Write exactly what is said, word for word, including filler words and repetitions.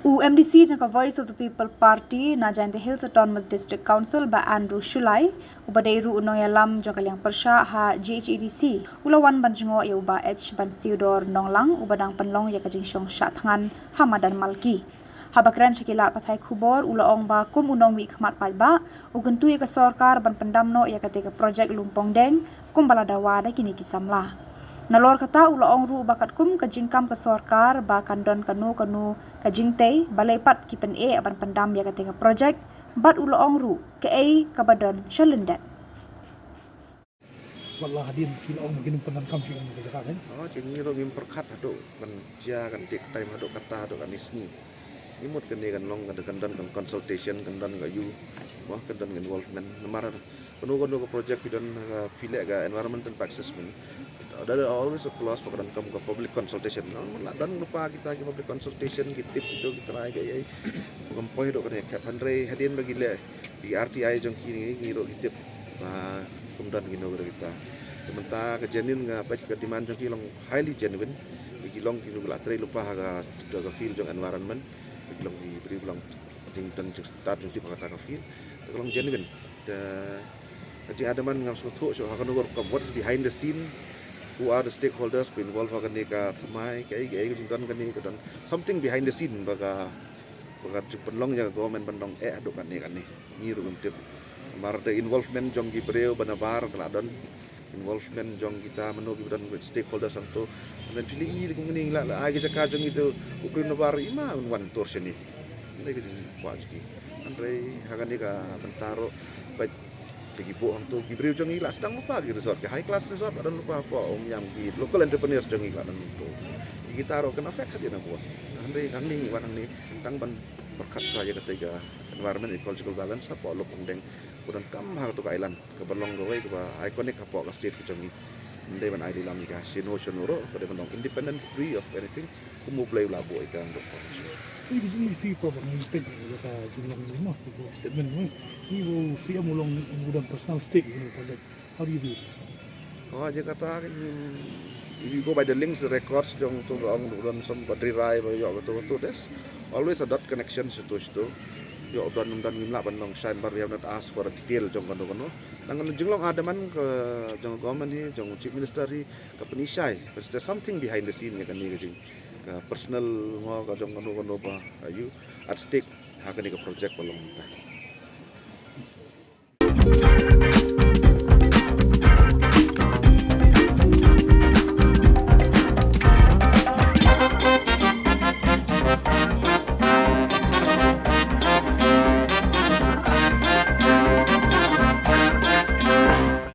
U MDC jong ka Voice of the People Party na Jaintia Hills Autonomous District Council, Bah Andrew Shullai, uba dei ruh u nongïalam jong ka liang pyrshah ha GHADC, u la wan ban jngoh ïa u Bah H Bansiewdor Nonglang, uba dang pynlong ïa ka jingshong shah thngan ha madan Malki. Haba kren sha ki lad pathai khubor, u la ong ba kum u nongmihkhmat paidbah, u kyntu ïa ka sorkar ban pyndam noh ïa katei ka projek Lumpongdeng, kumba la dawa da kine ki samla. Nalor kata, u la ong ruh ba katkum ka jingkam ka sorkar ba kan don kano kano ka jingtei, balei pat ki pyneh ban pyndam ïa katei ka projek, bad u la ong ruh kaei kaba don sha lyndet. Wat la hadien ki la ong ba kin ym pyndonkam shuh ïa ka jaka kan. Oh, ki ngi ruh ngim pyrkhat haduh kan jia, kan take time, haduh kata, haduh kane sngi. Ngi mut kane kan long, kan, kan don kan consultation, kan don ka ïu, mo, kan don involvement. Namar kano kano ka project phi don, uh, phi leh ka environmental impact assessment, there is always a clause ba ka donkam ka public consultation. Namar la don lypa kita ki public consultation, ki tip ito, ki trai, ka ei ei. Ba kam poi haduh kane ka khep, hynrei hadien ba ki leh ki RTI jong ki, ngi ruh ngi tip ba kam don kino kino kita. Te mynta ka genuine, nga peit ka demand jong ki long highly genuine. Ki long, ki la trei lypa ha ka, ka field jong environment. Ki long, ki briew ba long jingdon jingstad jingtip ha kata ka field. Te ka long genuine. Te ka jingdemand ngam sngewthuh shuh ha kano ka rukom, what is behind the scene, who are the stakeholders ba involve ha kane ka thymmai, kaei kaei ka jingdon kane, ka don something behind the scene ba ka, ba ka jingpynlong ïa ka government ban long eh haduh kane kane. Ngi ruh ngim tip. Namar da involvement jong ki briew ba nabar ka la don, involvement jong kita mano kiba don stakeholders hangto. Hynrei phi la i kum kane, ngi la, la ai ka jaka jong ngi to u briew nabar, i ma un wan tur shane. Hynrei ka jingkwah jong ki. Hynrei ha kane ka bynta ruh, peit, te ki buh hangto ki briew jong ngi la sdang lypa, ki resort, ki high class resort la don lypa, ko, um ïam, ki local entrepreneurs jong ngi la don hangto. Kita ruh kan affect hadien nangta. Hynrei hangne ngi wan hangne tang ban pyrkhat sa ïa katei ka environment, ecological balance hapoh Lumpongdeng, ba donkam ha kato ka island kaba long kawei kaba iconic hapoh ka state ka jong ngi. Ym dei ban ai lilam ïa ka shano shano ruh, ka dei ban long independent, free of anything, kum U Blei u la buh ïa ka. Ngi ki jingïathuh ba ngi peit ïa ka jinglong ni mo, ïa ka statement mo. Ngi ba u CM u long, u don personal stake ïa ka project. How do you view this? Oh, ïa kata kan, if you go by the links, the records jong to, ka ong u don some ba dri rai ba ïoh ba to, to, there's always a dot connection shuh to, shuh to. Ïoh don, don ngim lah ban long shine, but we have not asked for a detail jong kano kano. Tang ka jinglong, ah, demand ka jong government hi, jong chief minister hi, ka pynshai, but there's something behind the scene ïa kane ka jing, ka personal mo, ka jong kano kano ba, ah, ïoh at stake ha kane ka project ba long mynta.